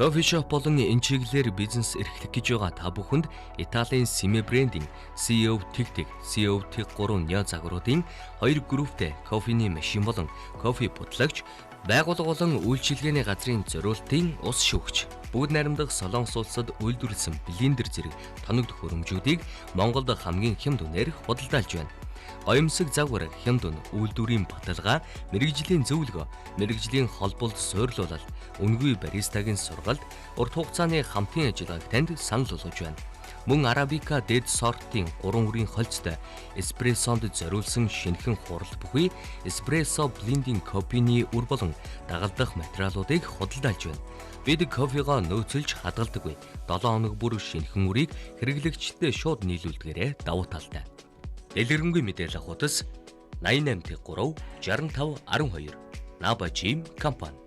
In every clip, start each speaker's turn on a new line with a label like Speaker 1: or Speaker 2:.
Speaker 1: Coffee shop болон энэ чиглэлээр бизнес эрхлэх гэж байгаа та бүхэнд Италийн Sime брендийн CEO Tig Tig, CEO Tig 3 Neo загваруудын хоёр групптэй кофений машин болон кофе будлагч, байгууллага болон үйлчилгээний газрын зориултын ус шүүгч, бүгд найрамдах Солонгос улсад үйлдвэрлэсэн блендер зэрэг тоног төхөөрөмжүүдийг Монголд хамгийн хямд үнээр худалдаалж байна. Гоёмсог загвар, хямд үн, үйлдвэрийн баталгаа, мэргэжлийн зөвлөгөө, мэргэжлийн холболт суйрлуулалт, үнэгүй баристагийн сургалт, урт хугацааны хамтын ажиллагааг танд санал болгож байна. Мөн арабика дээд сортын 3 үрийн холцтой эспрессонд зориулсан шинэхэн хурал бүхий эспрессо блендинг кофений үр болон дагалдах материалуудыг худалдаалж байна. Бид кофегоо нөөцөлж хадгалдаггүй. 7 хоног бүр шинэхэн үрийг хэрэглэгчдэд шууд нийлүүлдгээрээ давуу талтай. Дэлгэрэнгүй мэдээлэл хуудас 88 3 65 12 Наба Жим компани.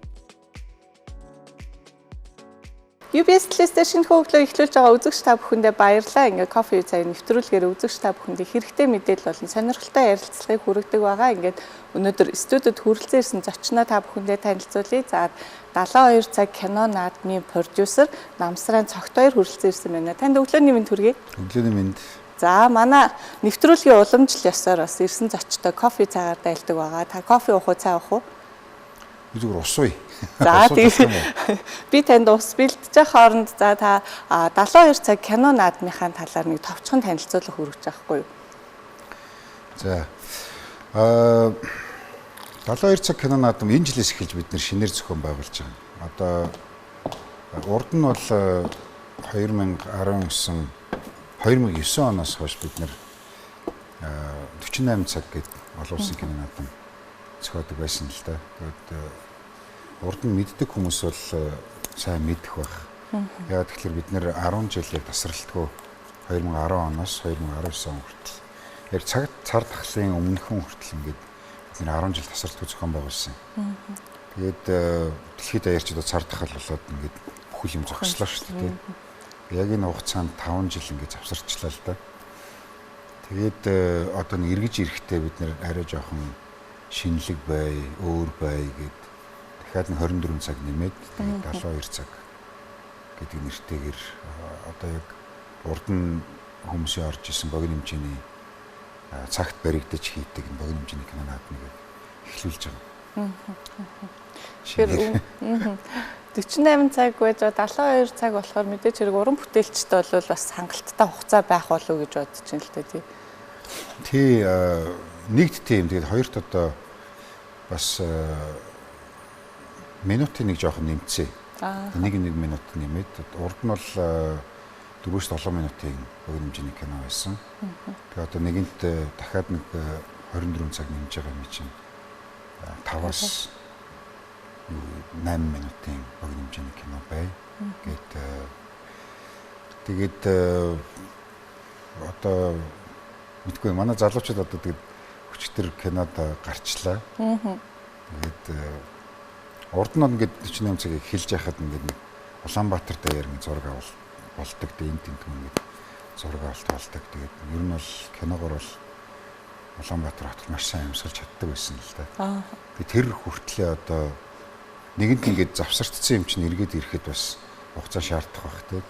Speaker 2: UBS телевизээр шинэхэн өглөө эхлүүлж байгаа үзэгч та бүхэндээ баярлалаа. Ингээд кофе цай нэвтрүүлгээр үзэгч та бүхэндээ хэрэгтэй мэдээлэл болон сонирхолтой ярилцлагыг хүргэдэг байгаа. Ингээд өнөөдөр студид хүрэлцэн ирсэн зочноо та бүхэндээ танилцуулъя. За 72 цаг кино наадмын продюсер Намсран Цогт хоёр хүрэлцэн ирсэн байна. Танд өглөөний мэнд хүргэе.
Speaker 3: Өглөөний мэнд.
Speaker 2: За манай нэвтрүүлгийн уламжлал ёсоор бас ирсэн зочтой кофе цайгаар дайлдаг байгаа. Та кофе уух уу, цай уух уу?
Speaker 3: Би зүгээр ус ууя.
Speaker 2: За тийм. Би танд ус бэлдэж хооронд за та 72 цаг кино наадмынхаа талаар нэг товчхон танилцуулга хүргэж байгаа хгүй юу?
Speaker 3: За. 72 цаг кино наадам энэ жилээс эхэлж бид нэр шинээр зохион байгуулж байгаа. Одоо урд нь бол 2019 2009 оноос хойш бид нэр 48 цаг гээд олон улсын кино наадам зохиодог байсан л да. Тэгээд урд нь мэддэг хүмүүс бол сайн мэдэх байх. Яагаад тэгэхээр бид нэр 10 жил яг тасралтгүй 2010 оноос 2019 он хүртэл яг цаг цар тахлын өмнөхөн хүртэл ингээд бид нэр 10 жил тасралтгүй зохион байгуулсан. Тэгээд дэлхийд даяарч одоо цар тахал болоод ингээд бүхэл юм зогслоо шүү дээ. Яг энэ хугацаанд 5 жил ингээд завсарчлаа л да. Тэгээд одоо нэг эргэж ирэхдээ бид нэр арай жоохон шинэлэг бай, өөр бай гэд дахиад нэг 24 цаг нэмээд тэгээд 72 цаг гэдэг нэртэйгэр одоо яг урд нь хүмүүсийн орж исэн богино хэмжээний цагт баригдаж хийдэг богино хэмжээний кино наадмыг эхлүүлж байгаа.
Speaker 2: Тэгэхээр 48 цаг байж 72 цаг болохоор мэдээж хэрэг уран бүтээлчд бол бас хангалттай хугацаа байх болов уу гэж бодож байна л да тий.
Speaker 3: Тий, нэгд тийм. Тэгээд хоёрт одоо бас минутын нэг жоохон нэмцээ. Нэг минут нэмээд урд нь бол 4-7 минутын богино хэмжээний кино байсан. Тэгээд одоо нэгэнт дахиад нэг 24 цаг нэмж байгаа юм чинь 5-аас 8 минутын богино хэмжээний кино бай. Гээд тэгээд одоо мэдгүй манай залуучууд одоо тэгээд өчигдөр кинод гарчлаа. Тэгээд урд нь ингээд 48 цагийг хэлж яхад ингээд нэг Улаанбаатар даяар ингээд зураг авал болдог. Тэгээд энд тэнтэн ингээд зураг авалт болдог. Тэгээд ер нь бол киногоор бол Улаанбаатар хотод маш сайн амьсгалж чаддаг байсан л да. Тэгээд тэр хүртлээ одоо нэгэнт ингээд завсардсан юм чинь эргээд ирэхэд бас хугацаа шаардах байх тий.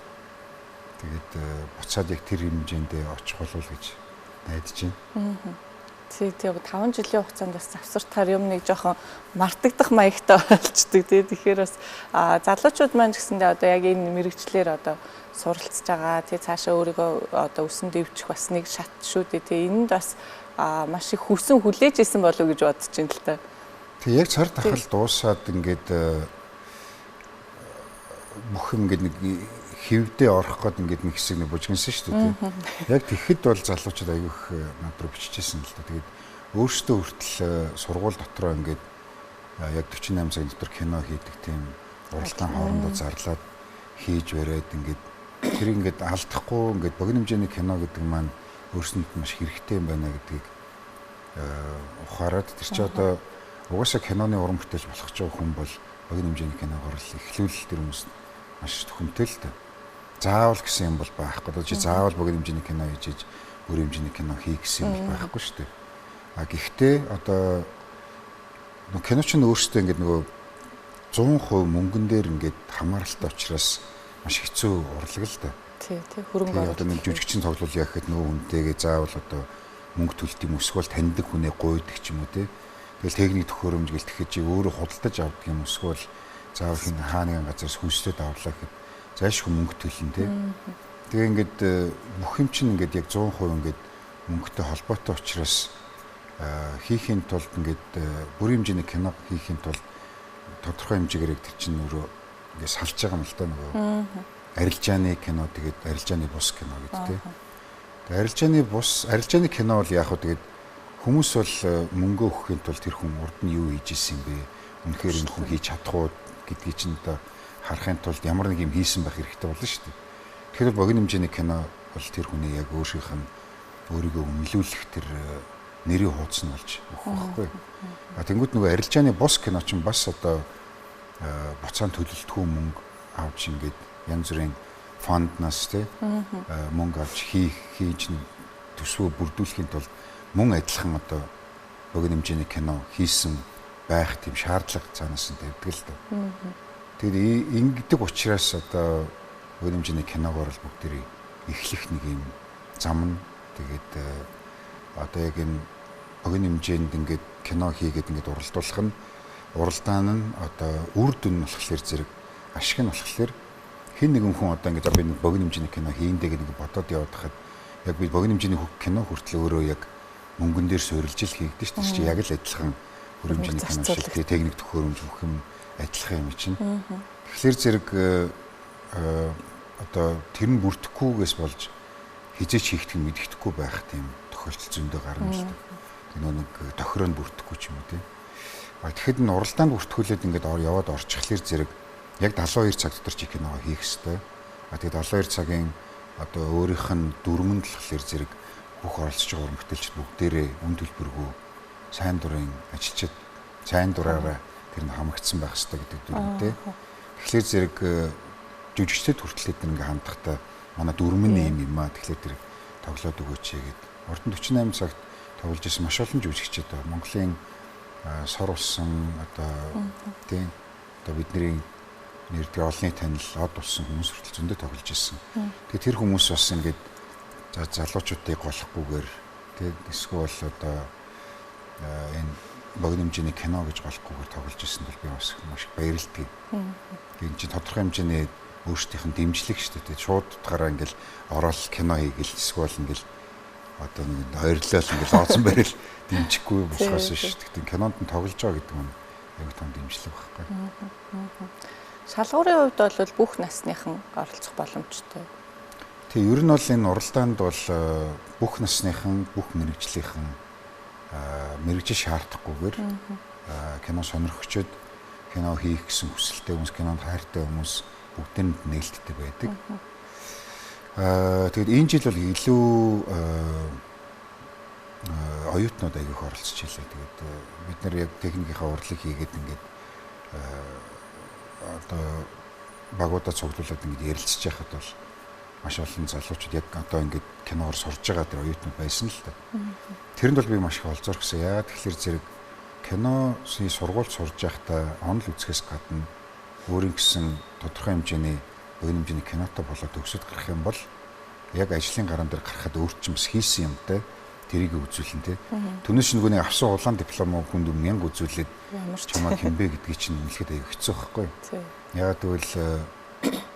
Speaker 3: Тэгээд буцаад яг тэр хэмжээндээ очих болов гэж найдаж байна.
Speaker 2: Тий, 5 жилийн хугацаанд бас завсартахаар юм нэг жоохон мартагдах маягтай болчдөг тий. Тэгэхээр бас залуучууд маань ч гэсэндээ одоо яг энэ мэрэгчлэр одоо суралцж байгаа тий, цаашаа өөрийгөө одоо өсөн дэвжих бас нэг шат шүү дээ тий. Энэнд бас маш их хүсэн хүлээж исэн болов уу гэж бодож байна л та.
Speaker 3: Тэг яг цар тахал дуусаад ингээд бүх юм ингээд нэг хэвдээ орох гээд ингээд нэг хэсэг нэг бужигнсан шүү дээ. Яг тэгэхэд бол залуучууд айгүйх над руу биччихсэн л да. Тэгээд өөрсдөө хүртэл сургууль дотроо ингээд яг 48 цагийн дотор кино хийдэг тийм уралдаан хоорондоо зарлаад хийж бариад ингээд тэр ингээд алдахгүй ингээд богино хэмжээний кино гэдэг маань өөрсөнд маш хэрэгтэй юм байна гэдгийг ухаарад тэр чи одоо угаасаа киноны уран бүтээлч болох ч хүн бол богино хэмжээний киногоор л эхлүүл тэр хүмүүс маш төхөмтэй л дээ. Заавал гэсэн юм бол байхгүй. Одоо чи заавал богино хэмжээний кино хийж иж өөр хэмжээний кино хий гэсэн юм бол байхгүй шүү дээ. А гэхдээ одоо нөгөө кино чинь өөрсдөө ингээд нөгөө 100% мөнгөн дээр ингээд хамааралтай учраас маш хэцүү урлаг л да.
Speaker 2: Тий, тий, хөрөнгө
Speaker 3: оруулалт. Одоо нэг жүжигчин тоглол яах гэхэд нөгөө хүнтэйгээ заавал одоо мөнгө төлт юм эсвэл таньдаг хүнээ гуйдаг ч юм уу тий. Тэгэл техник төхөөрөмж гэл тэгэхэд чи өөрөө худалдаж авдаг юм эсвэл заавал хин хаа нэгэн газараас хүнстэд авлаа гэхэд зайлшгүй мөнгө төлнө тий. Тэгээ ингээд бүх юм чинь ингээд яг 100% ингээд мөнгөтэй холбоотой учраас хийхийн тулд ингээд бүрийн хэмжээний кино хийхийн тулд тодорхой хэмжээгээр яг тэр чинь өөрөө ингээд салж байгаа юм л да нөгөө. Арилжааны кино тэгээд арилжааны бус кино гэдэг тий. Тэгээд арилжааны бус, арилжааны кино бол яг хөө тэгээд хүмүүс бол мөнгө өгөхийн тулд тэр хүн урд нь юу хийж исэн юм бэ? Үнэхээр энэ хүн хийж чадах уу гэдгийг чинь одоо харахын тулд ямар нэг юм хийсэн байх хэрэгтэй болно шүү дээ. Тэгэхээр богино хэмжээний кино бол тэр хүний яг өөрийнх нь өөрийгөө үнэлүүлэх тэр нэрийн хуудас нь болж өгөх байхгүй. А тэнгууд нөгөө арилжааны бус кино чинь бас одоо буцаан төлөлтгүй мөнгө авч ингээд янз бүрийн фонднаас тий мөнгө авч хийж төсвөө бүрдүүлэхийн тулд мөн адилхан одоо богино хэмжээний кино хийсэн байх тийм шаардлага цаанаас нь тавьдаг л да. Тэгээд ингэдэг учраас одоо богино хэмжээний киногоор л бүгдээрээ эхлэх нэг юм зам нь тэгээд одоо яг энэ богино хэмжээнд ингээд кино хийгээд ингээд уралдуулах нь уралдаан нь одоо үр дүн нь болохоор зэрэг ашиг нь болохоор хэн нэгэн хүн одоо ингээд би нэг богино хэмжээний кино хийндэ гэдэг нэг бодоод яваад хахад яг би богино хэмжээний кино хүртэл өөрөө яг мөнгөн дээр суурилж л хийгдэн шүү дээ. Чи яг л адилхан хөрөмжний кино шиг тий техник төхөөрөмж бүх юм адилхан юм чинь. Тэгэхээр зэрэг одоо тэр нь бүрдэхгүйгээс болж хизээч хийхдэг мэддэхгүй байх тийм тохиолдол зөндөө гарна л дээ. Тэр нэг тохироо нь бүрдэхгүй ч юм уу тий. А тэгэхэд н уралдаанд бүртгүүлээд ингээд яваад орчихлоор зэрэг яг 72 цаг дотор чи киногоо хийх ёстой. А тэгээд 72 цагийн одоо өөрийнх нь дүрмэнд болохоор зэрэг бүх оролцож байгаа уран бүтээлчд бүгдээрээ үн төлбөргүй сайн дурын ажилчид сайн дураараа тэр нь хамагдсан байх ёстой гэдэг дүрмтэй. Тэгэхээр зэрэг жүжигчдэд хүртэл эдгээр ингээ хандахдаа манай дүрм нь ийм юм аа. Тэгэхээр тэр тоглоод өгөөч гэд. Урд нь 48 цагт тоглож исэн маш олон жүжигчид Монголын сор болсон одоо тийм одоо бидний нэрдэг олонний танил од болсон хүмүүс хүртэл зөндөө тоглож исэн. Тэгээ тэр хүмүүс бас ингээд за залуучуудыг голохгүйгээр тийм эсвэл одоо энэ богино хэмжээний кино гэж голохгүйгээр тоглож исэн бол би бас маш их баярлдаг. Энэ чинь тодорхой хэмжээний өөрсдийнх нь дэмжлэг шүү дээ. Шууд утгаараа ингээл ороод кино хийгээл эсвэл ингээл одоо нэг ойрлол ингээл ооцон барил дэмжихгүй болохоос биш. Гэхдээ кинонд нь тоглож байгаа гэдэг нь аягүй том дэмжлэг байхгүй.
Speaker 2: Шалгуурын хувьд бол бүх насныхан оролцох боломжтой.
Speaker 3: Тэг ер нь бол энэ уралдаанд бол бүх насныхан, бүх мэрэгжлийнхэн мэрэгжил шаардахгүйгээр кино сонирхогчид, кино хийх гэсэн хүсэлтэй хүмүүс, кинонд хайртай хүмүүс бүгдэнд нээлттэй байдаг. Тэгээд энэ жил бол илүү оюутнууд аягүй их оролцож илээ. Тэгээд бид нар яг техникийнхаа урлаг хийгээд ингээд одоо багуудаа цуглуулад ингээд ярилцж байхад бол маш олон залуучууд яг одоо ингээд киноор сурж байгаа тэр оюутнууд байсан л да. Тэрэнд бол би маш их олзорхсон. Яагаад тэгэхээр зэрэг киноны сургуульд сурж байхдаа онол үзэхээс гадна өөрийн гэсэн тодорхой хэмжээний богино хэмжээний кинотой болоод төгсөд гарах юм бол яг ажлын гараан дээр гарахад өөр чинь бас хийсэн юмтай тэрийг үзүүлнэ те. Түүнээс нөгөө нэг авсан улаан диплом хүнд мянга үзүүлээд чамаа хинбэ гэдгийг чинь үнэлэхэд аяг хэцүү байхгүй. Яагаад гэвэл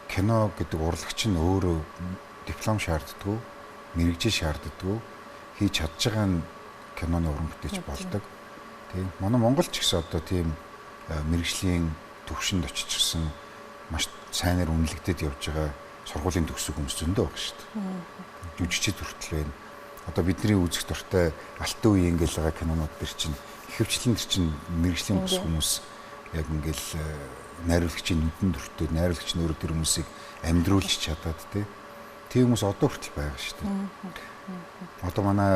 Speaker 3: кино гэдэг урлаг чинь өөрөө диплом шаарддаггүй, мэрэгжил шаарддаггүй, хийж чадж байгаа нь киноны уран бүтээлч болдог. Тийм. Манай Монгол ч гэсэн одоо тийм мэрэгжлийн төвшөнд очижсэн маш сайнаар үнэлэгдээд явж байгаа сургуулийн төгсөг хүмүүс зөндөө байгаа шүү дээ. Жүжигчид хүртэл байна. Одоо бидний үзэх дуртай алтан үеийн ингээл байгаа кинонууд дэр чинь ихэвчлэн тэр чинь мэрэгжлийн бус хүмүүс яг ингээл найруулагчийн нүдэн дүртэй найруулагч нь өөрөө тэр хүмүүсийг амьдруулж чадаад тий. Тийм хүмүүс одоо хүртэл байгаа шүү дээ. Одоо манай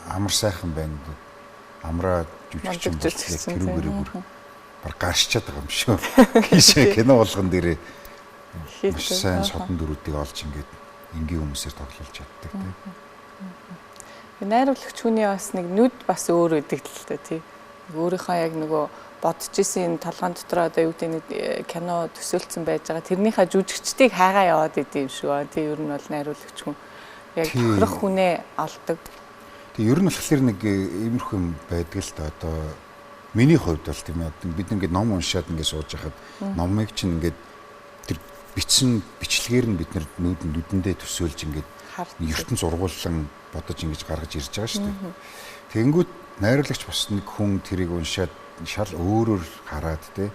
Speaker 3: амар сайхан байна. Амраа жүжигчин бол тэрүүгээр бүр баг гарчаад байгаа юм шүү. Хийшээ кино болгон дээрээ маш сайн содон дөрүүдийг олж ингээд энгийн хүмүүсээр тоглуулж чаддаг тий.
Speaker 2: Найруулагч хүний бас нэг нүд бас өөр өгдөг л дээ тий. Өөрийнхөө яг нөгөө бодож исэн энэ толгойн дотор одоо юу гэдэг нэг кино төсөөлцсөн байж байгаа. Тэрнийхээ жүжигчдийг хайгаа яваад идэв юм шиг байна. Тэг ер нь бол найруулагч хүн яг тохирох хүнээ олдог.
Speaker 3: Тэг ер нь болохоор нэг иймэрхүү юм байдаг л да. Одоо миний хувьд бол тийм ээ бид ингээд ном уншаад ингээд сууж байхад номыг чинь ингээд тэр бичсэн бичлэгээр нь бид нар нүдэндээ төсөөлж ингээд ертөнц ургуулсан бодож ингэж гаргаж ирж байгаа шүү дээ. Тэгэнгүүт найруулагч бас нэг хүн тэрийг уншаад шал өөрөөр хараад те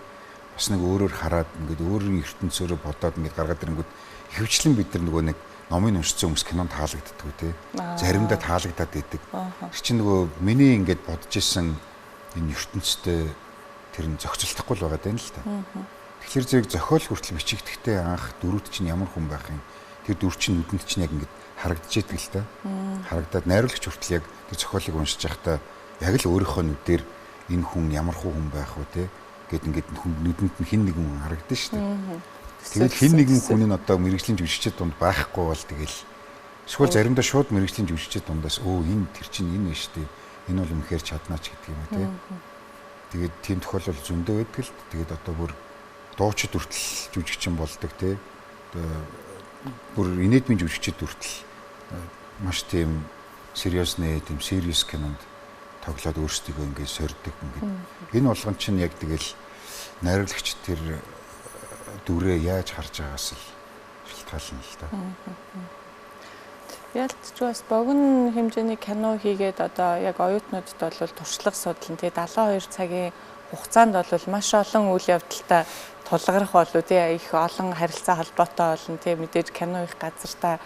Speaker 3: бас нэг өөрөөр хараад ингээд өөрийн ертөнцөөрөө бодоод ингээд гаргаад ирэнгүүт ихэвчлэн бид нар нөгөө нэг номыг уншсан хүмүүс кинонд таалагддаг те. Заримдаа таалагдаад идэг. Тэр чинь нөгөө миний ингээд бодож исэн энэ ертөнцтэй тэр нь зохицолдохгүй л байгаа даа л та. Тэгэхээр зэрэг зохиол хүртэл бичигдэхдээ анх дөрүүд чинь ямар хүн байх юм, тэр дүр чинь нүдэнд чинь яг ингээд харагдаж идэг л та. Харагдаад найруулагч хүртэл яг тэр зохиолыг уншиж байхдаа яг л өөрийнхөө нүдээр энэ хүн ямар хүн байх вэ те гэд ингээд хүн нүдэнд нь хэн нэгэн хүн харагдана шүү дээ. Тэгэл хэн нэгэн хүн нь одоо мэрэгжлийн жүжигчид дунд байхгүй бол тэгэл эсвэл заримдаа шууд мэрэгжлийн жүжигчид дундаас өө энэ тэр чинь энэ шүү дээ. Энэ бол үнэхээр чаднаач гэдэг юм уу те. Тэгээд тийм тохиолдол зөндөө байдаг л. Тэгээд одоо бүр дуучид хүртэл жүжигчин болдог те. Одоо бүр инээдмийн жүжигчид хүртэл маш тийм сериосны тийм serious кинонд тоглоод өөрсдийгөө ингээд сорьдог ингээд. Энэ болгон чинь яг тэгэл найруулагч тэр дүрээ яаж харж байгаас л шалтгаална л та.
Speaker 2: Ялцч бас богино хэмжээний кино хийгээд одоо яг оюутнуудад бол туршлага судлан тий 72 цагийн хугацаанд бол маш олон үйл явдалтай тулгарх болов тий их олон харилцаа холбоотой болно тий мэдээж кино их газартаа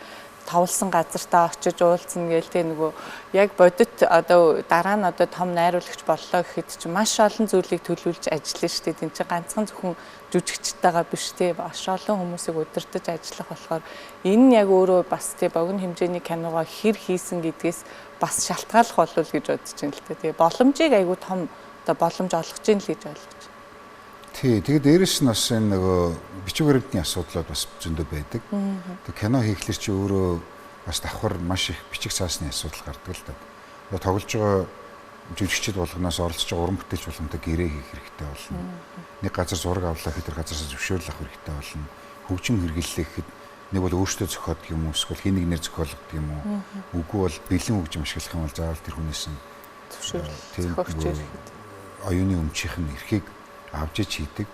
Speaker 2: товлсон газартаа очиж уулзна гээл тий нөгөө яг бодит одоо дараа нь одоо том найруулагч боллоо гэхэд чинь маш олон зүйлийг төлөвлөж ажиллана шүү дээ. Тин чинь ганцхан зөвхөн жүжигчтэйгээ биш тий маш олон хүмүүсийг удирдах ажиллах болохоор энэ нь яг өөрөө бас тий богино хэмжээний киногоо хэр хийсэн гэдгээс бас шалтгааллах болов гэж бодож байна л тий. Тэгээ боломжийг айгүй том одоо боломж олгож ийн л гэж ойлгож байна.
Speaker 3: Тий, тэгээд дээрэс нь бас энэ нөгөө бичиг баримтны асуудлууд бас зөндөө байдаг. Тэг кино хийхлээр чи өөрөө бас давхар маш их бичиг цаасны асуудал гардаг л да. Одоо тоглож байгаа жүжигчид болгоноос оролцож байгаа уран бүтээлч болгонтой гэрээ хийх хэрэгтэй болно. Нэг газар зураг авлаа гэхэд тэр газараас зөвшөөрөл авах хэрэгтэй болно. Хөгжим хэрэглэлээ гэхэд нэг бол өөртөө зохиодог юм уу, эсвэл хэн нэгнээр зохиолгодог юм уу? Үгүй бол бэлэн хөгжим ашиглах юм бол заавал тэр хүнээс нь
Speaker 2: зөвшөөрөл зохиогч ирэхэд
Speaker 3: оюуны өмчийнх нь эрхийг авч ич хийдэг.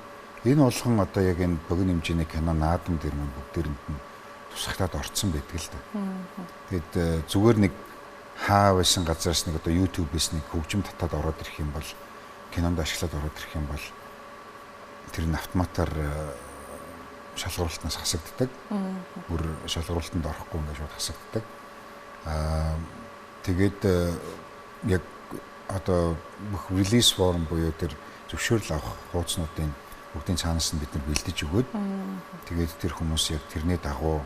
Speaker 3: Энэ болгон одоо яг энэ богино хэмжээний кино наадам дээр мөн бүгдээрэнд нь тусагтаад орцсон байдаг л да. Тэгэд зүгээр нэг хаа байсан газараас нэг одоо YouTube-ээс нэг хөгжим татаад ороод ирэх юм бол кинонд ашиглаад ороод ирэх юм бол тэр нь автоматар шалгаруултнаас хасагддаг. Бүр шалгаруултанд орохгүй ингээд шууд хасагддаг. Тэгээд яг одоо бүх release form буюу тэр зөвшөөрөл авах хууцнуудын бүгдийн цаанаас нь бид нар бэлдэж өгөөд тэгээд тэр хүмүүс яг тэрний дагуу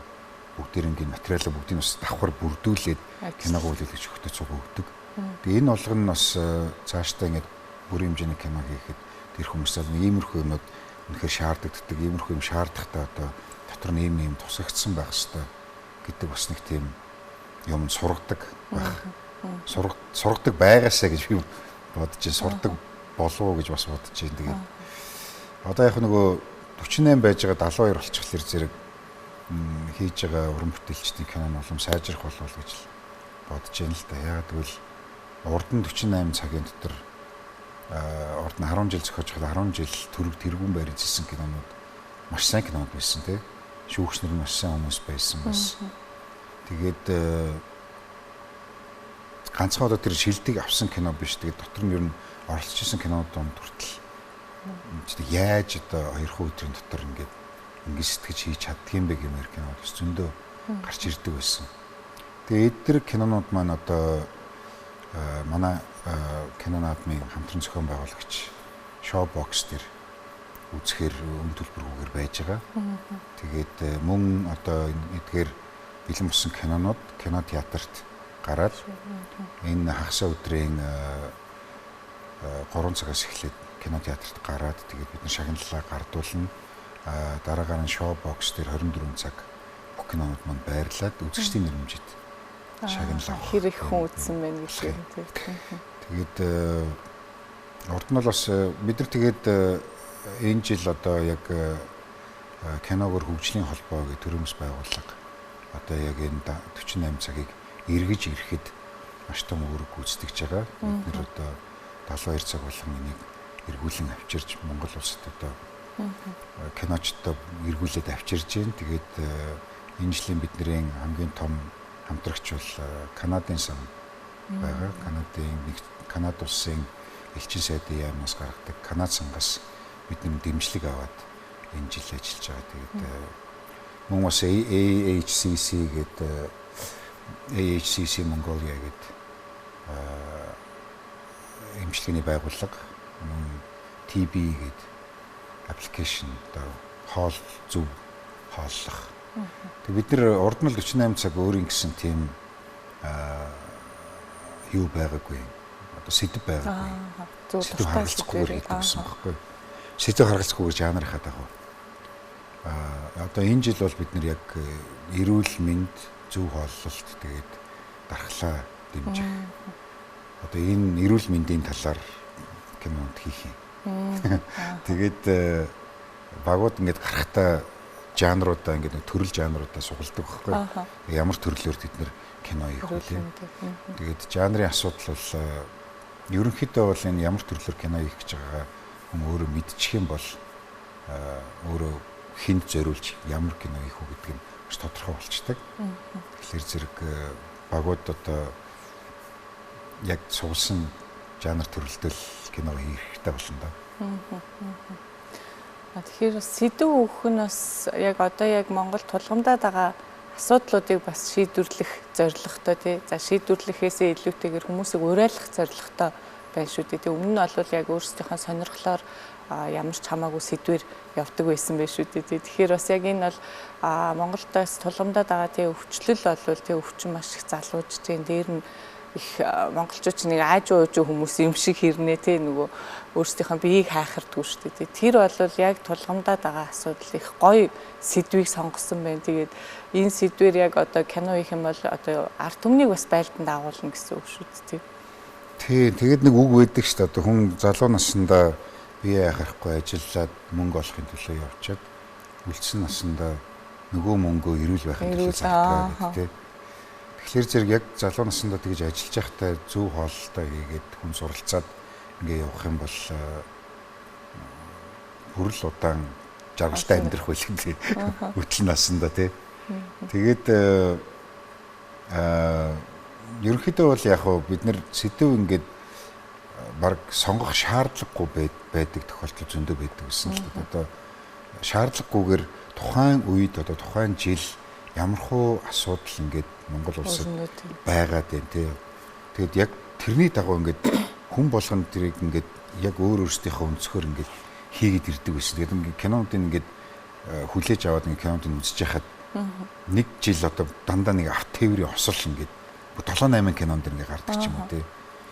Speaker 3: бүгдээрингийн материалаа бүгдийг бас давхар бүрдүүлээд киногоо хүлээлгэж өгөхтэй цуг өгдөг. Тэгээ энэ болгоно нь бас цаашдаа ингээд бүрийн хэмжээний кино хийхэд тэр хүмүүсээ нэг иймэрхүү юмнууд үнэхээр шаардагддаг, иймэрхүү юм шаардахтаа одоо дотор нь ийм ийм тусагцсан байх хэвээр гэдэг бас нэг тийм юм сургадаг байх. Сургадаг байгаасаа гэж би бодож байна. Сурдаг болов уу гэж бас бодож байна. Тэгээд одоо яг нөгөө 48 байж байгаа 72 болчихлоор зэрэг хийж байгаа уран бүтээлчдийн кино нь улам сайжрах болов уу гэж бодож байна л да. Яагаад гэвэл урд нь 48 цагийн дотор урд нь 10 жил зохиож байхад 10 жил төрөг тэргүүн байр эзэлсэн кинонууд маш сайн кинонууд байсан тий. Шүүгч нар маш сайн хүмүүс байсан бас. Тэгээд ганцхан одоо тэр шилдэг авсан кино биш. Тэгээд дотор нь ер нь оролцож исэн кинонууд донд хүртэл яаж одоо 2 өдрийн дотор ингээд ингэ сэтгэж хийж чаддаг юм бэ гэмээр кинод бас зөндөө гарч ирдэг байсан. Тэгээ эдгээр кинонууд маань одоо манай кино наадмын хамтран зохион байгуулагч Showbox дээр үзэхээр өн төлбөргүйгээр байж байгаа. Тэгээд мөн одоо эдгээр бэлэн болсон кинонууд кино театрт гараад энэ хагас өдрийн 3 цагаас эхлээд кино театрт гараад тэгээд бид нар шагналаа гардуулна. Дараагаар нь Showbox дээр 24 цаг бүх кинонууд манд байрлаад үзэгчдийн нэрмжид шагнал авах.
Speaker 2: Хэр их хүн үзсэн бэ гэж юм тийм.
Speaker 3: Тэгээд Урд нь бол бас бид нар тэгээд энэ жил одоо яг киногоор хөгжлийн холбоо гэх төрөмс байгууллага одоо яг энэ 48 цагийг эргэж ирэхэд маш том үүрэг гүйцэтгэж байгаа. Бид нар одоо 72 цаг болгон энийг эргүүлэн авчирч Монгол улсад одоо киночдод эргүүлээд авчирж байна. Тэгээд энэ жилийн бидний хамгийн том хамтрагч бол Канадын сан байгаа. Канад улсын элчин сайдын яамнаас гаргадаг Канад сангаас бидний дэмжлэг аваад энэ жил ажиллаж байгаа. Тэгээд мөн бас AHCC гэдэг AHCC Mongolia гэдэг эмчилгээний байгууллага, мөн TB гэдэг аппликейшн одоо хоол зөв хооллох. Тэг бид нар урд нь 48 цаг өөрийн гэсэн тийм юу байгаагүй. Одоо сэдэв байгаагүй. Сэдэв харгалзахгүйгээр хийдэг гэсэн байхгүй. Сэдэв харгалзахгүйгээр жанрынхаа дагуу. Одоо энэ жил бол бид нар яг эрүүл мэнд, зөв хооллолт, тэгээд дархлаа дэмжих. Одоо энэ эрүүл мэндийн талаар кинонд хийх юм. Тэгээд багууд ингээд гарахтаа жанруудаа ингээд төрөл жанруудаа сугалдаг байхгүй. Ямар төрлөөр тэд нэр кино хийх вэ? Тэгээд жанрын асуудал бол ерөнхийдөө бол энэ ямар төрлөөр кино хийх гэж байгаагаа хүн өөрөө мэдчих юм бол өөрөө хүнд зориулж ямар кино хийх үү гэдэг нь маш тодорхой болчдөг. Тэгэхээр зэрэг багууд одоо яг суулсан жанр төрөлтөл кино хийх хэрэгтэй болно да.
Speaker 2: Тэгэхээр сэдэв өгөх нь бас яг одоо яг Монгол тулгамдаад байгаа асуудлуудыг бас шийдвэрлэх зорилготой тий. За шийдвэрлэхээсээ илүүтэйгээр хүмүүсийг уриалгах зорилготой байна шүү дээ. Тэг өмнө нь бол яг өөрсдийнхөө сонирхлоор ямар ч хамаагүй сэдвэр явдаг байсан байх шүү дээ. Тэгэхээр бас яг энэ бол Монголд бас тулгамдаад байгаа тий өвчлөл бол тий өвчин маш их залуужж тийм дээр нь их монголчууд нэг аажуу уужуу хүмүүс юм шиг хэрнээ тий нөгөө өөрсдийнхөө биеийг хайхардгүй шүү дээ. Тэр бол яг тулгамдаад байгаа асуудал их гоё сэдвийг сонгосон байна. Тэгээд энэ сэдвээр яг одоо кино хийх юм бол одоо ард түмнийг бас байлдан дагуулна гэсэн үг шүү дээ.
Speaker 3: Тий, тэгээд нэг үг байдаг шүү дээ. Одоо хүн залуу насндаа бие хайхрахгүй ажиллаад мөнгө олохын төлөө явчаад үлдсэн насндаа нөгөө мөнгөө эрүүл байхын төлөө зардаг гэдэг тий. Тэгэхээр зэрэг яг залуу насндаа тэгж ажиллаж байхдаа зөв хооллолтоо хийгээд хүн суралцаад ингээ явах юм бол бүрэл удаан жаргалтай амьдрах байлгүй тий. Өтөл насндаа тий. Тэгээд ерөнхийдөө бол яг хөө бид нар сэдэв ингээд баг сонгох шаардлагагүй байдаг тохиолдол зөндөө байдаг гэсэн л дээ. Одоо шаардлагагүйгээр тухайн үед одоо тухайн жил ямархуу асуудал ингээд Монгол улсад байгаад байна тий. Тэгээд яг тэрний дагуу ингээд хүн болгоно тэрийг ингээд яг өөр өөрсдийнхөө өнцгөр ингээд хийгээд ирдэг байсан. Тэгээд ингээд кинонуудын ингээд хүлээж аваад ингээд кинонуудыг үзэж байхад нэг жил одоо дандаа нэг авт тээврийн осол ингээд 7 8 кинонд ингээд гардаг ч юм уу тий.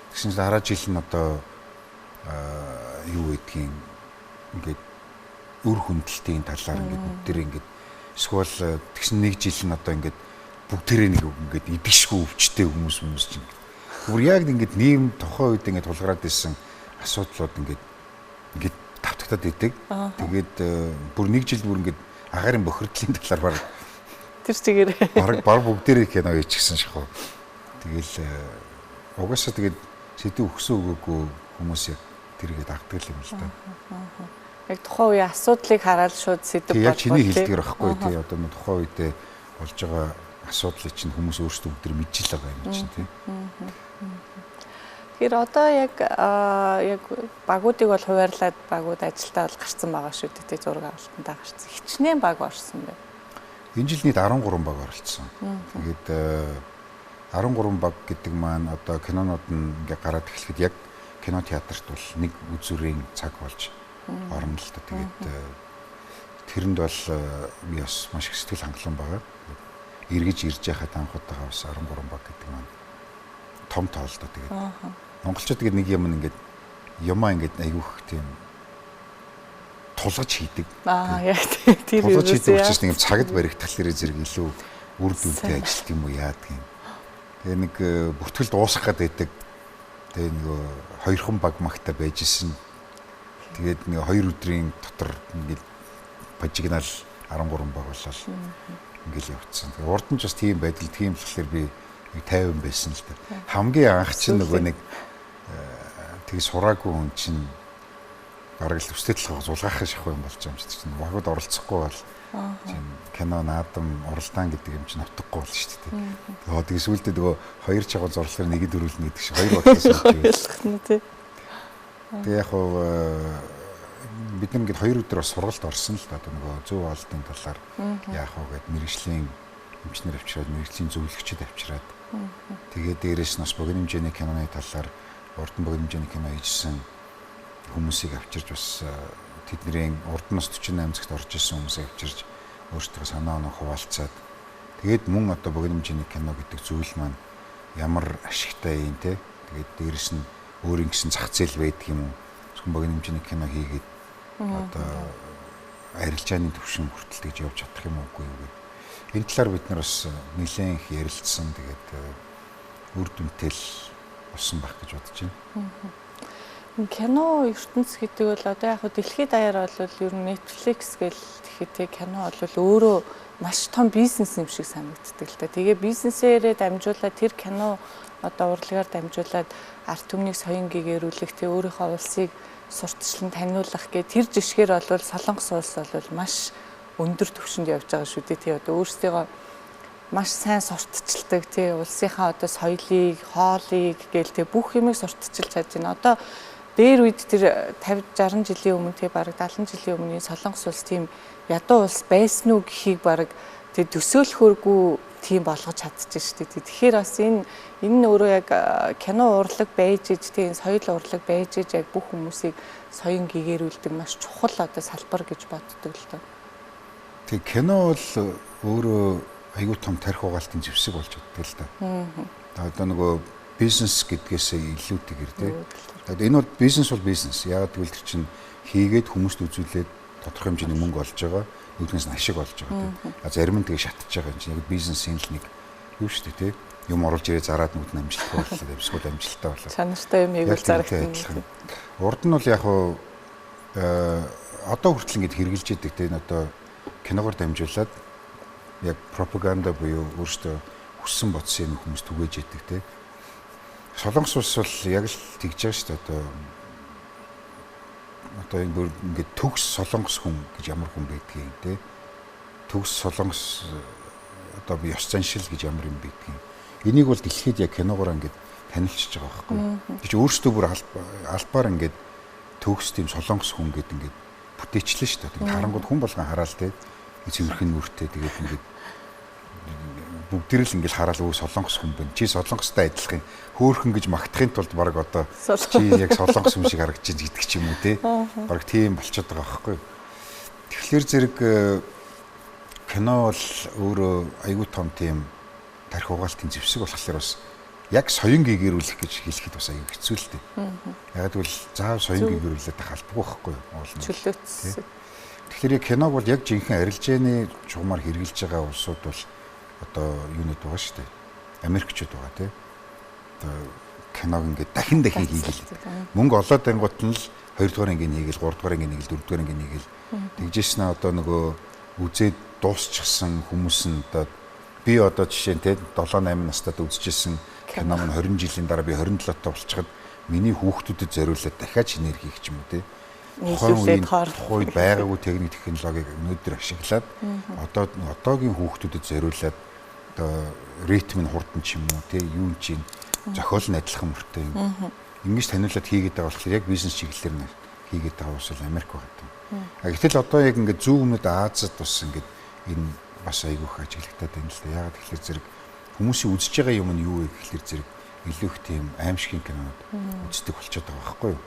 Speaker 3: Тэгсэн чинь дараа жил нь одоо юу гэдгийг ингээд үр хүндэлтийн талаар ингээд бүгдээрээ ингээд эсвэл тэгсэн нэг жил нь одоо ингээд бүгдээрээ нэг ингээд идэгшгүй өвчтэй хүмүүс чинь бүр яг ингээд нийгэм тухайн үед ингээд тулгараад исэн асуудлууд ингээд тавтагтаад идэг. Тэгээд бүр нэг жил бүр ингээд агаарын бохирдлын талаар баг
Speaker 2: тэр чигээр
Speaker 3: баг бүгдээрээ кино хийчихсэн шахав. Тэгэл угаасаа тэгээд сэдэв өгсөн өгөөгүй хүмүүс яг тэрийгэ дагдаг юм л да.
Speaker 2: Яг тухайн үеийн асуудлыг хараад шууд сэдэв
Speaker 3: болгох. Яг чиний хэлдгэр байхгүй тий одоо нэг тухайн үедээ болж байгаа асуудлыг чинь хүмүүс өөрсдөө бүгд мэдж л байгаа юм чинь тий.
Speaker 2: Тэгэхээр одоо яг яг багуудыг бол хуваарлаад багууд ажилдаа бол гарцсан байгаа шүү дээ тий зураг авалтандаа гарцсан. Хичнээн баг орсон бэ?
Speaker 3: Энэ жил нийт 13 баг оролцсон. Тэгээд 13 баг гэдэг маань одоо кинонууд нь ингээ гараад эхлэхэд яг кино театрт бол нэг үзүүрийн цаг болж орно л та. Тэгээд тэрэнд бол би бас маш их сэтгэл хангалуун байгаа. Эргэж ирж байхад анх удаага бас 13 баг гэдэг маань том тоо л да. Тэгээд монголчууд тэгээд нэг юм ингээд юмаа ингээд айгүйх тийм тулгаж хийдэг.
Speaker 2: Аа яг тэр
Speaker 3: тулгаж хийдэг учраас нэг юм цагт баригдахлаарэ зэрэг илүү үр дүнтэй ажилт юм уу яадаг юм. Тэгээ нэг бүртгэл дуусгах гээд байдаг Тэгээ нөгөө хоёрхан баг магта байж исэн. Тэгээд нэг 2 өдрийн дотор ингээд пажигнал 13 баг болол ингээл явцсан. Тэгээ урд нь ч бас тийм байдал, тийм болохоор би нэг 50 байсан л да. Хамгийн анх чинь нөгөө нэг тэгээ сураагүй хүн чинь бараг л төстэй талхаа зулгаах шахах юм болж байгаа юм чинь. Багууд оролцохгүй бол чинь кино наадам уралдаан гэдэг юм чинь утгагүй болно шүү дээ. Тэгээ сүүлдээ нөгөө хоёр чагуу зурлахаар нэгэд өрүүлнэ гэдэг шиг хоёр багтаас
Speaker 2: ойлгох тий.
Speaker 3: Тэгээ яг хав бид нар ингээд 2 өдөр бас сургалт орсон л да. Одоо нөгөө зөв хоолтын талаар яах вэ гэд мэрэгжлийн эмчнэр авчираад, мэрэгжлийн зөвлөгчд авчираад. Тэгээд дээрэс нь бас богино хэмжээний киноны талаар урд нь богино хэмжээний кино хийжсэн хүмүүсийг авчирч бас тэдний урд нь бас 48 цагт орж исэн хүмүүсийг авчирч өөрсдөө санаа оноо хуваалцаад тэгээд мөн одоо богино хэмжээний кино гэдэг зүйл маань ямар ашигтай юм те. Тэгээд дээрэс нь өөрийн гэсэн зах зээл байдаг юм уу? Зөвхөн богино хэмжээний кино хийгээд одоо арилжааны төвшин хүртэл тэгж явж чадах юм уугүй юу гэдэг. Энэ талаар бид нар бас нэлээд их ярилцсан. Тэгээд үр дүнтэй л болсон байх гэж бодож байна.
Speaker 2: Кино ертөнц гэдэг бол одоо яг дэлхийд даяар бол ер нь Netflix гэл тэгэхэд те кино бол өөрөө маш том бизнес юм шиг санагддаг л та. Тэгээ бизнесээрээ дамжуулаад тэр кино одоо урлагаар дамжуулаад ард түмнийг соён гэгэрүүлэх, тэ өөрийнхөө улсыг сурталчлан таниулах гэх тэр жишгээр бол Солонгос улс бол маш өндөр түвшинд явж байгаа шүү дээ. Тэ одоо өөрсдийгөө маш сайн сурталчилдаг, тий улсынхаа одоо соёлыг, хоолыг гээл тий бүх юмыг сурталчилж чадж байна. Одоо дээр үед тэр 50 60 жилийн өмнө тий бараг 70 жилийн өмнө Солонгос улс тийм ядуу улс байсан уу гэхийг бараг тий төсөөлөхөргүй тийм болгож чадчих шүү дээ. Тэгэхээр бас энэ нь өөрөө яг кино урлаг байж иж тий энэ соёл урлаг байж иж яг бүх хүмүүсийг соён гэгэрүүлдэг маш чухал одоо салбар гэж боддог л доо.
Speaker 3: Тэг кино бол өөрөө айгүй том тарих угаалтын зэвсэг болж чаддаг л да. Одоо нөгөө бизнес гэдгээсээ илүүтэйгэр тий. Энэ бол бизнес бол бизнес. Яагаад гэвэл тэр чинь хийгээд хүмүүст үзүүлээд тодорхой хэмжээний мөнгө олж байгаа. Нүднээс нь ашиг олж байгаа тий. А зарим нь тэгээ шатж байгаа юм чинь яг бизнесийн л нэг юу шүү дээ тий. Юм оруулж ирээ зараад нүд нь амжилттай боллоо. Эсвэл амжилттай боллоо.
Speaker 2: Чанартай юм хийвэл зарагдана.
Speaker 3: Урд нь бол яг одоо хүртэл ингэж хэрэгжилж идэг тий. Одоо киногоор дамжуулаад яг пропаганда буюу өөрсдөө хүссэн бодсон юм хүмүүс түгээж идэг тий. Солонгос улс бол яг л тэгж байгаа шүү дээ. Одоо энэ бүр ингээд төгс солонгос хүн гэж ямар хүн байдгийг тий. Төгс солонгос одоо би ёс заншил гэж ямар юм байдгийг. Энийг бол дэлхийд яг киногоор ингээд танилцж байгаа байхгүй. Тэр чинь өөрсдөө бүр албаар ингээд төгс тийм солонгос хүн гэд ингээд бүтээчлээ шүү дээ. Тэгээд харангууд хүн болгон хараал тий. Цэвэрхэн нүртэй тэгээд ингээд бүгдээр л ингээл хараал өө солонгос хүн байна. Чи солонгостой адилхан хөөхөн гэж магтахын тулд баг одоо чи яг солонгос хүн шиг харагдаж байна гэдэг ч юм уу те. Баг тийм болчиход байгаа байхгүй. Тэгэхээр зэрэг кино бол өөрөө айгүй том тийм тарих угаалтын зэвсэг болохоор бас яг соён гэгэрүүлэх гэж хэлэхэд бас айгүй хэцүү л дээ. Яг гэвэл заав соён гэгэрүүлээд байх албагүй байхгүй юу?
Speaker 2: Чөлөөцсөн.
Speaker 3: Тэгэхээр киног бол яг жинхэнэ арилжааны чугмаар хэрэгжилж байгаа улсууд бол одоо юунууд байгаа шүү дээ. Америкчууд байгаа тий. Одоо киног ингээд дахин дахин хийгээл. Мөнгө олоод ангууд нь л 2 дугаар ангийн хийгээл, 3 дугаар ангийн хийгээл, 4 дугаар ангийн хийгээл. Тэгжээс нэ одоо нөгөө үзээд дуусчихсан хүмүүс нь одоо би одоо жишээ нь тий 7 8 настайд үзчихсэн кино нь 20 жилийн дараа би 27 таа болчиход миний хүүхдүүдэд зориулаад дахиад шинээр хийх ч юм уу тий.
Speaker 2: Тухайн
Speaker 3: үед байгаагүй техник технологиг өнөөдөр ашиглаад одоо одоогийн хүүхдүүдэд зориулаад одоо ритм нь хурдан ч юм уу тий юу чинь зохиол нь адилхан мөртэй юм. Ингэж таниулаад хийгээд байгаа болохоор яг бизнес чиглэлээр нь хийгээд байгаа улс бол Америк байна. А гэтэл одоо яг ингээд зүүн өмнөд Азад бас ингээд энэ бас айгүйх ажиглагтаад байна л да. Яагаад гэхээр зэрэг хүмүүсийн үзэж байгаа юм нь юу вэ гэхээр зэрэг илүү их тийм аимшигын кинонууд үздэг болчиход байгаа байхгүй юу?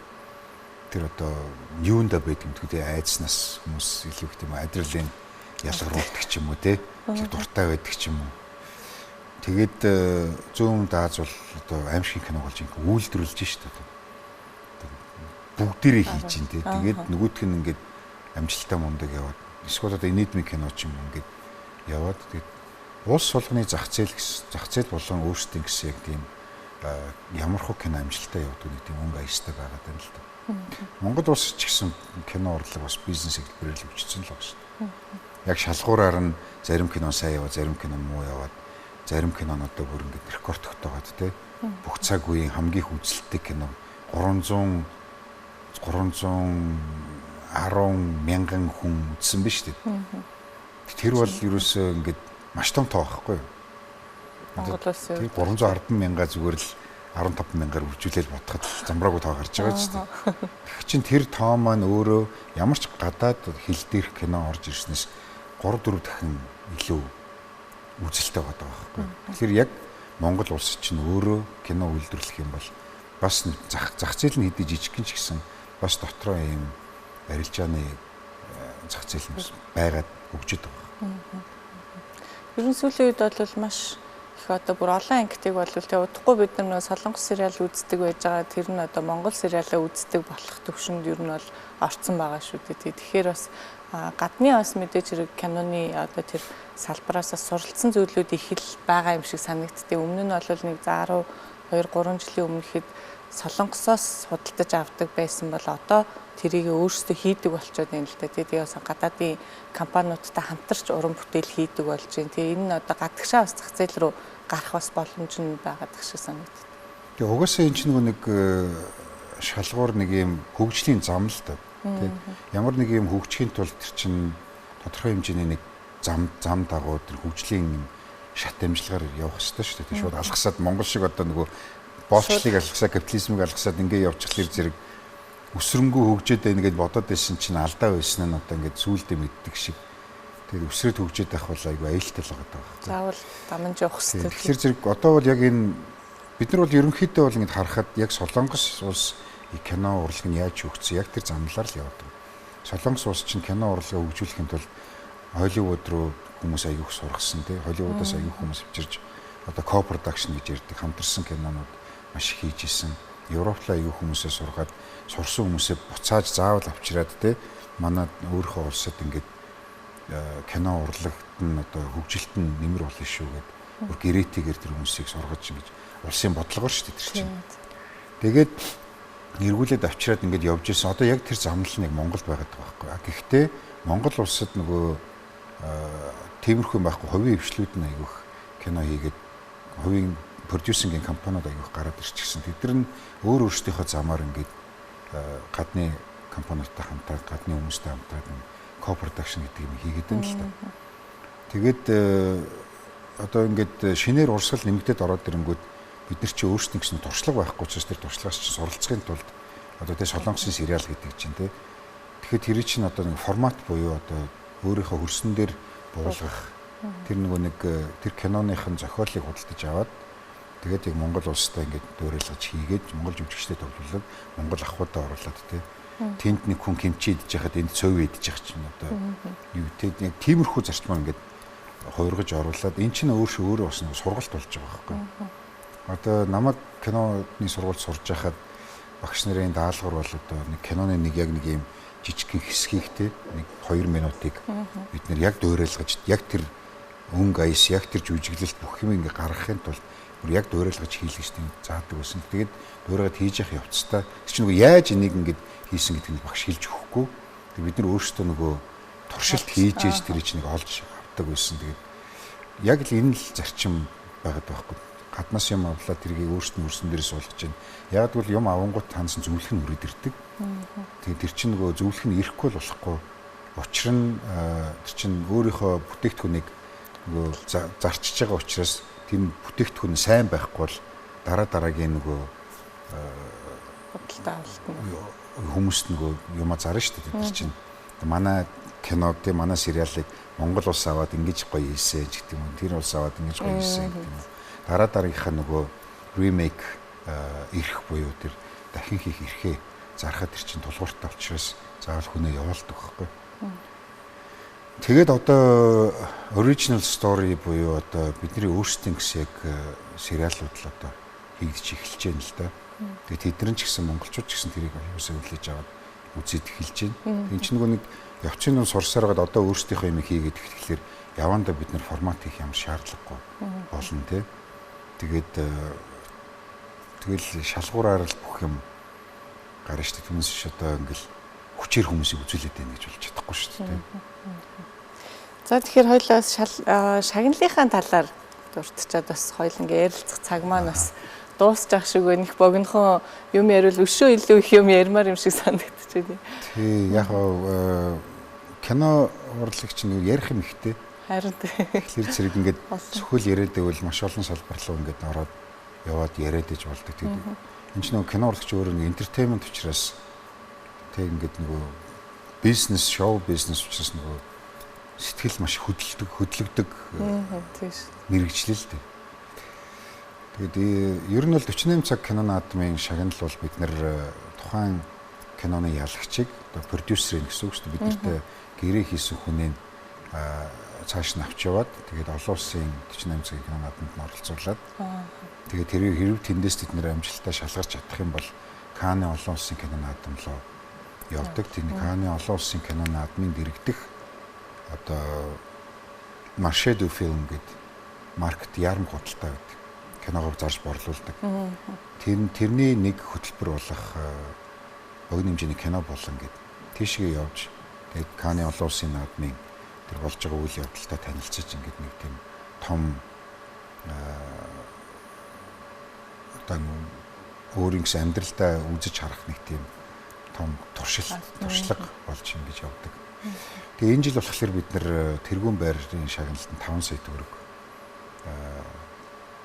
Speaker 3: Тэр одоо юунда байдаг юм гэдэг айдснаас хүмүүс илүү их тийм адреналин ялгаруулдаг ч юм уу те дуртай байдаг ч юм уу. Тэгээд зүүн өмнөд Аз бол одоо аимшигын кино болж ингээ үйлдвэрлэж шít одоо бүгдээрээ хийж чинь те. Тэгээд нөгөөх нь ингээд амжилттай мундаг яваад эсвэл одоо инээдмийн кино ч юм уу ингээд яваад тэгээд улс болгоны зах зээл зах зээл болон өөрсдийн гэсэн яг тийм Ямар хуу кино амжилттай явдаг нэг тийм өнгө аястай байгаад байна л да. Монгол улс ч гэсэн кино урлаг бас бизнес хэлбэрээр л хөгжсөн л байгаа шүү дээ. Яг шалгуураар нь зарим кино сайн яваад, зарим кино муу яваад, зарим кино нь одоо бүр ингээд рекорд тогтоогоод тий. Бүх цаг үеийн хамгийн их үзэлттэй кино 310 мянган хүн үзсэн биш үү? Тэр бол ерөөсөө ингээд маш том тоо байхгүй юу?
Speaker 2: Монгол улсын
Speaker 3: 310 мянга зүгээр л 15 мянгаар үржүүлээл бодоход замбраагүй тоо гарч байгаа ч тийм. Тэг чин тэр тоо маань өөрөө ямар ч гадаад хил дээрх кино орж ирснээс 3-4 дахин илүү үзэлтэй байгаа байхгүй. Тэгэхээр яг Монгол улс чинь өөрөө кино үйлдвэрлэх юм бол бас зах зээл нь хэдий жижигхэн ч гэсэн бас дотроо ийм арилжааны зах зээл нь байгаад хөгжөд байгаа.
Speaker 2: Ер нь сүүлийн үед бол маш их одоо бүр олон ангитыг бол тэг удахгүй бид нар нөгөө солонгос сериал үздэг байж байгаа, тэр нь одоо монгол сериалаа үздэг болох төвшөнд ер нь бол орцсон байгаа шүү дээ. Тэгэхээр бас гадны бас мэдээж хэрэг киноны одоо тэр салбараас суралцсан зүйлүүд их л байгаа юм шиг санагддээ. Өмнө нь бол нэг 12 3 жилийн өмнө ихэд солонгосоос худалдаж авдаг байсан бол одоо тэрийг өөрсдөө хийдэг болчиход байна л да. Тэгээ бас гадаадын компаниудтай хамтарч уран бүтээл хийдэг болж байна. Тэгээ энэ нь одоо гадагшаа бас зах зээл рүү гарах бас боломж нь байгаад шиг санагддаг.
Speaker 3: Тэгээ угаасаа энэ чинь нэг шалгуур нэг юм хөгжлийн зам л да. Тэг ямар нэг юм хөгжихийн тулд тэр чинь тодорхой хэмжээний нэг зам дагуу тэр хөгжлийн шат дамжлагаар явах ёстой шүү дээ. Шууд алгасаад Монгол шиг одоо нөгөө боолчлыг алгасаа, капитализмыг алгасаад ингээ явчихлаар зэрэг өсрөнгөө хөгжөөд байна гэж бодоод байсан чинь алдаа байсан нь одоо ингээд сүулдэ мэддэг шиг. Тэгээд өсрөөд хөгжөөд байх бол айгүй аюултай л байгаа даа.
Speaker 2: Заавал дамж явах хэрэгтэй.
Speaker 3: Тэгэхээр зэрэг одоо бол яг энэ бид нар бол ерөнхийдөө бол ингээд харахад яг Солонгос улс кино урлаг нь яаж хөгжсөн яг тэр замлаар л явдаг. Солонгос улс чинь кино урлагаа хөгжүүлэхийн тулд Холливуд руу хүмүүс айгүйх сургасан тий. Холливуудаас айгүйх хүмүүс авчирж одоо co-production гэж ярьдаг хамтарсан кинонууд маш их хийж исэн. Европлаа айгүй хүмүүсээ сургаад сурсан хүмүүсээ буцааж заавал авчираад те манай өөрийнхөө улсад ингээд кино урлагт нь одоо хөгжилт нь нэмэр болно шүү гэд бүр гэрээтэйгээр тэр хүмүүсийг сургаж ингэж улсын бодлогоор шүү дээ тэр чинь. Тэгээд эргүүлээд авчираад ингээд явж исэн. Одоо яг тэр замнал нэг Монголд байгаад байгаа байхгүй. Гэхдээ Монгол улсад нөгөө тиймэрхүү юм байхгүй, хувийн хвшлүүд нь айгүйх кино хийгээд хувийн продюсингийн компаниуд айгүйх гараад ирчихсэн. Тэд нар нь өөр өөрсдийнхөө замаар ингээд гадны компаниудтай хамтраад, гадны хүмүүстэй хамтраад co-production гэдэг юм хийгээд байна л да. Тэгээд одоо ингээд шинээр урсгал нэмэгдээд ороод ирэнгүүт бид нар чи өөрсдийн гэсэн туршлага байхгүй учраас тэр туршлагаас чи суралцахын тулд одоо тэ солонгосын сериал гэдэг чинь тэ. Тэгэхээр тэр чинь одоо нэг формат буюу одоо өөрийнхөө хөрсөн дээр буулгах тэр нөгөө нэг тэр киноныхын зохиолыг худалдаж аваад тэгээд яг Монгол улстай ингээд дуурайлгаж хийгээд Монгол жүжигчтэй тоглуулад Монгол ахуйдаа оруулаад тэ. Тэнд нэг хүн кимчи идэж байхад энд цов идэж явах чинь одоо юу тэ яг тиймэрхүү зарчмаар ингээд хувиргаж оруулаад эн чинь өөрөө бас нэг сургалт болж байгаа байхгүй. Одоо намайг киноны сургуульд сурж байхад багш нарын даалгавар бол одоо нэг киноны нэг яг нэг юм жижигхэн хэсгийг те нэг 2 минутыг бид нэр яг дуурайлгаж яг тэр өнгө аяс яг тэр жүжиглэлт бүх юм ингээ гаргахын тулд бүр яг дуурайлгаж хийлгэж тийм заадаг байсан. Тэгээд дуурайгаад хийж явах явцдаа тэр чинь нөгөө яаж энийг ингээд хийсэн гэдгийг багш хэлж өгөхгүй. Тэгээд бид нар өөрсдөө нөгөө туршилт хийж ээж тэр чинь нэг олж авдаг байсан. Тэгээд яг л энэ л зарчим байгаад байхгүй. Гаднаас юм авлаа тэргийг өөрсдөө өрсөн дээрээс суулгаж байна. Яг гэвэл юм авангууд танаас зөвлөх нь үрээд ирдэг. Тэгээд тэр чинь нөгөө зөвлөх нь ирэхгүй л болохгүй. Учир нь тэр чинь өөрийнхөө бүтээгдэхүүнийг нөгөө зарчиж байгаа учраас тийм бүтээгдэхүүн сайн байхгүй бол дараа дараагийн нөгөө
Speaker 2: худалдаа авалт нь
Speaker 3: хүмүүст нөгөө юма зарна шүү дээ. Тэр чинь манай киног тийм манай сериалыг Монгол улс аваад ингэж гоё хийсэн ч гэдэг юм уу. Тэр улс аваад ингэж гоё хийсэн гэдэг юм уу. Дараа дараагийнхаа нөгөө ремейк ирэх буюу тэр дахин хийх эрхээ зархад тэр чинь тулгууртай учраас заавал хүнээ явуулдаг байхгүй. Тэгээд одоо original story буюу одоо бидний өөрсдийн гэсэн яг сериалууд л одоо хийгдэж эхэлж байна л да. Тэгээд тэд нар ч гэсэн монголчууд ч гэсэн тэрийг аюулсаа хүлээж аваад үзээд эхэлж байна. Энэ чинь нөгөө нэг явцын нь сурсаар байгаад одоо өөрсдийнхөө юм хийгээд эхлэхээр явандаа бид нар формат хийх ямар шаардлагагүй болно тий. Тэгээд Тэгэл шалгуураар л бүх юм гарна шүү дээ. Түүнээс биш одоо ингээл хүчээр хүмүүсийг үзүүлээд байна гэж болж чадахгүй шүү дээ.
Speaker 2: За, тэгэхээр хоёлаа шагналынхаа талаар дурдчаад бас хоёул ингээ ярилцах цаг маань бас дуусчих шиг байна. Их богинохон юм яриул өшөө илүү их юм ярмаар юм шиг санагдчихэв.
Speaker 3: Тий, яг кино урлагч нэг ярих юм ихтэй.
Speaker 2: Харин тий.
Speaker 3: Тэгэхээр зэрэг ингээд зөвхөл яриад байвал маш олон салбар руу ингээд ороод яваад яриад иж болдог. Тэгээд энэ ч нөгөө кино урлагч өөрөө нэг entertainment учраас, тэг ингээд нөгөө бизнес, шоу бизнес учраас нөгөө сэтгэл маш хөдөлдөг, хөдлөгдөг мэргэжил л дээ. Тэгээд ер нь бол 48 цаг кино наадмын шагнал бол бид нэр тухайн киноны ялагчийг, одоо продюсерын гэсэн үг шүү дээ. Бид нартай гэрээ хийсэн хүнээ цааш нь авч яваад, тэгээд олон улсын 48 цагийн кино наадамд нь оролцуулаад, тэгээд тэр хэрв тэндээс тэд нэр амжилттай шалгарч чадах юм бол Каны олон улсын кино наадам руу явдаг. Тэр Каны олон улсын кино наадмын дэргэдэх одоо Marché du Film гэдэг market яармаг худалдаа байдаг. Киногоо зарж борлуулдаг. Тэрний нэг хөтөлбөр болох богино хэмжээний кино болон гэд тийшгээ явж, тэгээд Каны олон улсын наадмын тэр болж байгаа үйл явдалтай танилцаж, ингээд нэг тийм том одоо өөрийн гэсэн амьдралдаа үзэж харах нэг тийм том туршил туршлага болж ингэж явдаг. Тэгээ энэ жил болохоор бид нэр тэргүүн байрын шагналд 5 сая төгрөг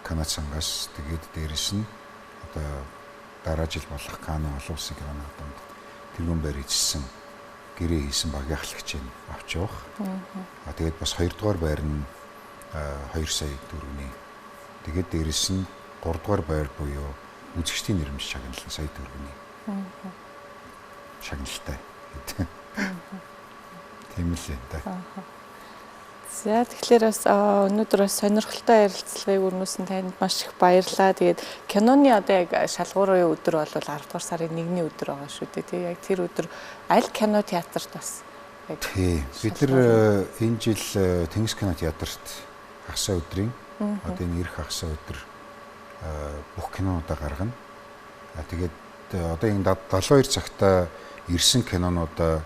Speaker 3: Канад сангаас, тэгээд дээрэс нь одоо дараа жил болох Каны олон улсын кино наадамд тэргүүн байр эзэлсэн, гэрээ хийсэн багийн ахлагчийг авч явах. А тэгээд бас хоёрдугаар байр нь 2 сая төгрөгийн. Тэгээд дээрэс нь гуравдугаар байр буюу үзэгчдийн нэрмж шагнал нь сая төгрөгийн шагналтай. Тийм л юм да.
Speaker 2: За, тэгэхээр бас өнөөдөр бас сонирхолтой ярилцлагыг өрнөсөн танд маш их баярлалаа. Тэгээд киноны одоо яг шалгуурын өдөр бол 10 дугаар сарын 1-ний өдөр байгаа шүү дээ. Тэг яг тэр өдөр аль кино театрт бас
Speaker 3: яг? Тий. Бид нар энэ жил Тэнгис кино театрт хагасаа өдрийн, одоо энэ ирэх хагасаа өдөр бүх кинонуудаа гаргана. Тэгээд одоо энэ 72 цагта ирсэн кинонуудаа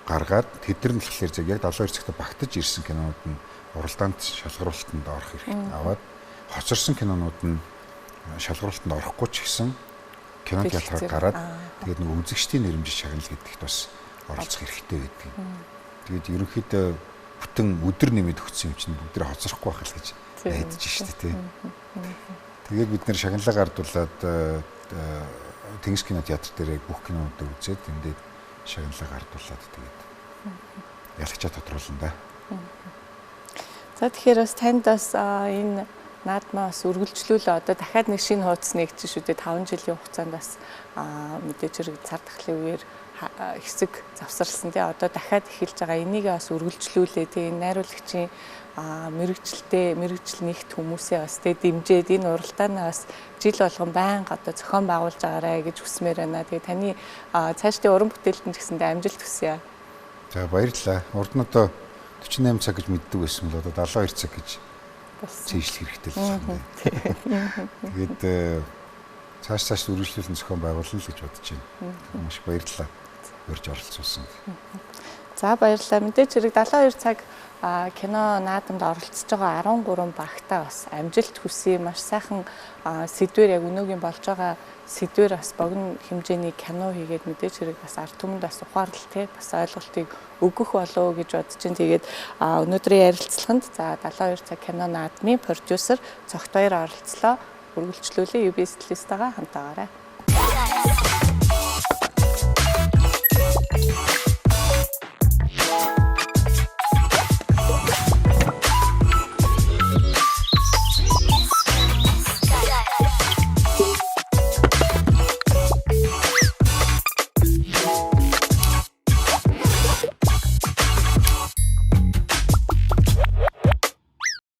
Speaker 3: гаргаад, тэд нар нь болохоор яг 72 цагта багтаж ирсэн кинонууд нь уралдаанд шалгаруулалтанд орох эрхт аваад, хоцорсон кинонууд нь шалгаруулалтанд орохгүй ч гэсэн кино театраар гараад, тэгээд нэг үзэгчдийн нэрмж шагнал гэдэгт бас оролцох эрхтэй байдаг. Тэгээд ерөнхийдөө бүтэн өдөр нэмэд өгсөн юм чинь бүгдээ хоцрохгүй байх л гэж найдаж штэ, тий. Тэгээд бид нэр шагналаа гардуулаад Тэнгис кино театр дээр бүх кинонуудаа үзээд, тэндээ шагналаа гардуулаад, тэгээд ялагчаа тодруулна да.
Speaker 2: За, тэгэхээр бас танд бас энэ наадмаа бас үргэлжлүүлээ, одоо дахиад нэг шинэ хуудас нэгдэж шүү дээ. 5 жилийн хугацаанд бас мэдээж хэрэг цар тахлын үеэр хэсэг завсарласан, тий. Одоо дахиад эхэлж байгаа. Энийг бас үргэлжлүүлээ, тий. Энэ найруулагчийн мэргэжилтэй мэргэжил нэгт хүмүүсээ бас тий дэмжиж, энэ уралдаанаа бас жил болгон байнга одоо зохион байгуулж байгаарай гэж хүсмээр байна. Тэгээ таны цаашдын уран бүтээлд нь ч гэсэндээ амжилт хүсье.
Speaker 3: За, баярлалаа. Урд нь одоо 48 цаг гэж мэддэг байсан бол одоо 72 цаг гэж цээжлэх хэрэгтэй л байна. Тэгээд цааш цааш үргэлжлүүлэн зохион байгуулна л гэж бодож байна. Маш их баярлалаа. Урьж оролцуулсан.
Speaker 2: За, баярлалаа. Мэдээж хэрэг 72 цаг кино наадамд оролцож байгаа 13 багтаа бас амжилт хүсье. Маш сайхан сэдвэр, яг өнөөгийн болж байгаа сэдвэр бас богино хэмжээний кино хийгээд, мэдээж хэрэг бас ард түмэнд бас ухаарлал, те, бас ойлголтыг өгөх болов гэж бодож чинь. Тэгээд өнөөдрийн ярилцлаганд за 72 цаг кино наадмын продюсер Цогтбаяр оролцлоо. Үргэлжлүүлээ UBS телевизтэйгээ хамтаагаарай.